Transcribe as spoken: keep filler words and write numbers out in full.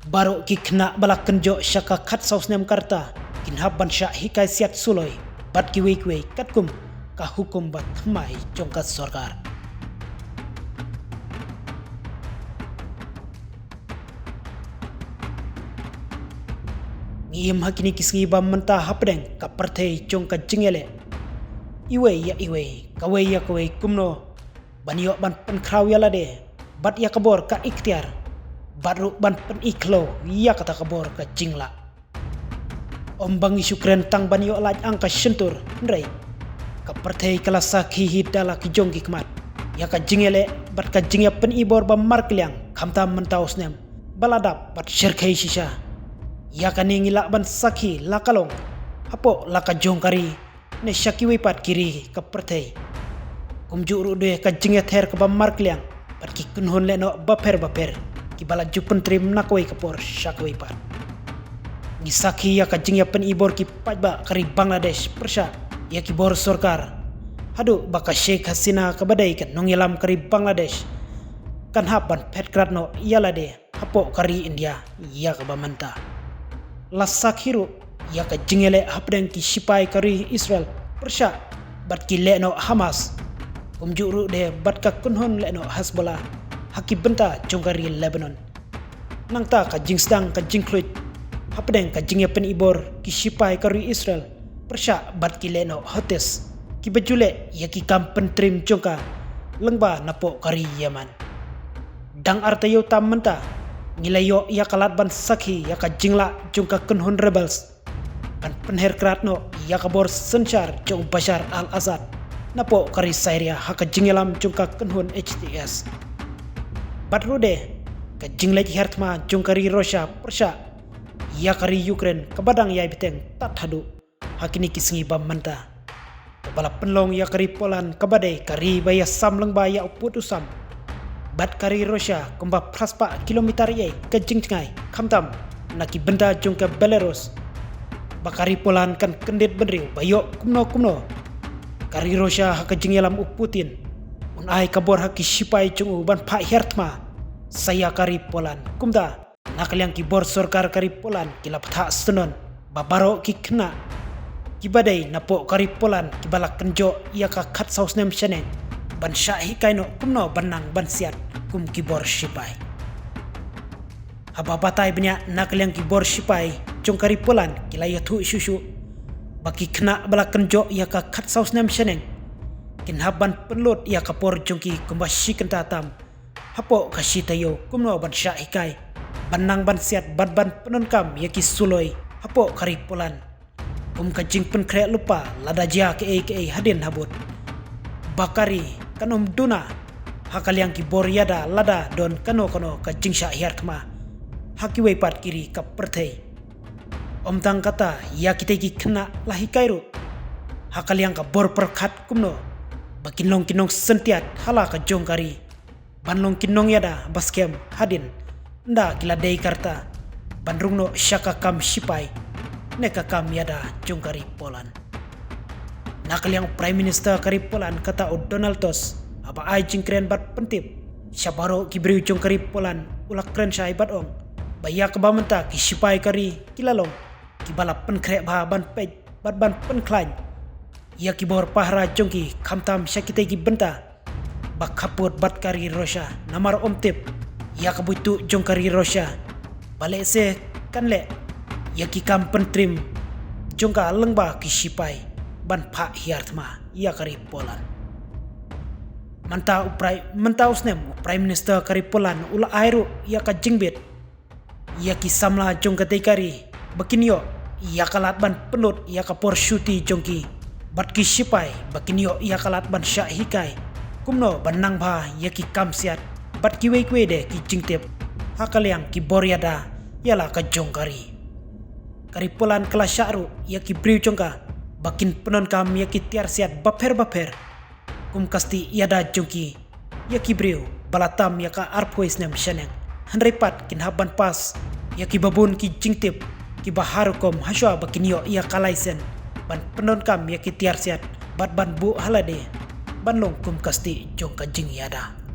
Baroh ki khynnah ba la kynjoh sha ka khatsaw snem ka rta kin hap ban shah hikai siat suloi bad kiwei kiwei katkum ka hukum ba thymmai jong ka sorkar. Ngi im ha kine ki sngi ba mynta hapdeng ka pyrthei jong ka jingïaleh iwei ïa iwei, kawei ïa kawei kumno ban ïoh ban pynkhraw ïa lade bad ïa ka bor ka iktiar bad ruh ban pyni khlaw ïa kata ka bor ka jinglah. Ym ba ngi shu kren tang ban ïoh lait ang ka shyntur, hynrei ka pyrthei ka la sakhi hi da la ki jong ki khmat ïa ka jingïaleh bad ka jingïapyni bor ba markylliang, khamtam mynta u snem ba la dap bad shyrkhei shisha. Ïa kane ngi lah ban sakhi la ka long hapoh la ka jong ka ri ne sha kiwei pat ki ri ka pyrthei. Kumjuh ruh de ka jingïather kaba markylliang bad ki kynhun lehnoh bapher bapher kiba la ju pyntrim na kawei ka por sha kawei pat. Ngi sakhi ïa ka jingïapyni bor ki paidbah ka ri Bangladesh pyrshah ïa ki bor sorkar, haduh ba ka Sheikh Hasina kaba dei ka nongïalam ka ri Bangladesh kan hap ban phet krad noh ïa lade hapoh ka ri India ïa kaba mynta. La sakhi ruh ïa ka jingïaleh hapdeng ki shipai ka ri Israel pyrshah bad ki lehnoh Hamas, kumjuh ruh de bad ka kynhun lehnoh Hezbollah ha ki bynta jong ka ri Lebanon. Nangta ka jingsdang ka jingkhluit hapdeng ka jingïapyni bor ki shipai ka ri Israel pyrshah bad ki lehnoh Houthis kiba ju leh ïa ki kam pyntrim jong ka lyngba napoh ka ri Yemen. Dang artaïew tam mynta ngi la ïoh ïa ka lad ban sakhi ïa ka jinglah jong ka kynhun rebels ban pynher krad noh ïa ka bor synshar jong Bashar al-Assad napoh ka ri Syria ha ka jingïalam jong ka kynhun H T S. Bad ruh de ka jingleit hiar thma jong ka ri Russia pyrshah ïa ka ri Ukraine kaba dang ïai bteng tad haduh ha kine ki sngi ba mynta, kaba la pynlong ïa ka ri Poland kaba dei ka ri ba ïasam lyngba ïa u pud u sam bad ka ri Russia kumba phra spah kilometer ïa ka jingjngai, khamtam na ki bynta jong ka Belarus, ba ka ri Poland kan kyndit bynriew ba ïoh kumno kumno ka ri Russia ha ka jingïalam u Putin un ai ka bor ha ki shipai jong u ban phah hiar thma sa ïa ka ri Poland. Kumta na ka liang ki bor sorkar ka ri Poland ki la bthah syndon ba baroh ki khynnah kiba dei napoh ka ri Poland kiba la kynjoh ïa ka khatsaw snem shaneng ban shah hikai noh kumno ban nang ban siat kum ki bor shipai. Haba batai bniah na ka liang ki bor shipai jong ka ri Poland ki la ïathuh shuh shuh ba ki khynnah ba la kynjoh ïa ka khatsaw snem shaneng kin hap ban pynlut ïa ka por jong ki kumba shi kynta tam hapoh ka shi taïew kumno ban shah hikai, ban nang ban siat bad ban pyndonkam ïa ki suloi hapoh ka ri Poland. Kum ka jingpynkhreh lypa lada jia kaei kaei hadien habud, ba ka ri kan ym duna ha ka liang ki bor ïada lada don kano kano ka jingshah hiar thma ha kiwei pat ki ri ka pyrthei. Ym tang kata, ïa kitei ki khynnah la hikai ruh ha ka liang ka bor pyrkhat kumno ba kin long ki nongsyntiat ha la ka jong ka ri, ban long ki nongïada ba skhem hadien ynda ki la dei ka rta ban rung noh sha ka kam shipai ne ka kam ïada jong ka ri Poland. Na ka liang u Prime Minister ka ri Poland kata u Donald Tusk haba ai jingkren bad pyntip sha baroh ki briew jong ka ri Poland u la kren shai bad ong ba ïa kaba mynta ki shipai ka ri ki la long kiba la pynkhreh bha ban peit bad ban pynkhlaiñ ïa ki bor pahara jong ki, khamtam sha kitei ki bynta ba khappud bad ka ri Russia, namar ym tip ïa ka buit tuh jong ka ri Russia ba lehse kan leh ïa ki kam pyntrim jong ka lyngba ki shipai ban phah hiar thma ïa ka ri Poland. Mynta u Prime, mynta u snem u Prime Minister ka ri Poland u la ai ruh ïa ka jingbit ïa ki samla jong katei ka ri ba kin ïoh ïa ka lad ban pynlut ïa ka por shuti jong ki bad ki shipai ba kin ïoh ïa ka lad ban shah hikai kumno ban nang bha ïa ki kam siat bad kiwei kiwei de ki jingtip ha ka liang ki bor ïada ïa la ka jong ka ri. Ka ri Poland ka la shah ruh ïa ki briew jong ka ba kin pyndonkam ïa ki tiar siat bapher bapher kum ka stieh ïada jong ki ïa ki briew ba la tam ïa ka arphew snem shaneng. Hynrei pat kin hap ban pass ïa kiba bun ki jingtip kiba ha rukom hashwa ba kin ïoh ïa ka license ban pyndonkam ïa ki tiar siat bad ban buh ha lade ban long kum ka stieh jong ka jingïada.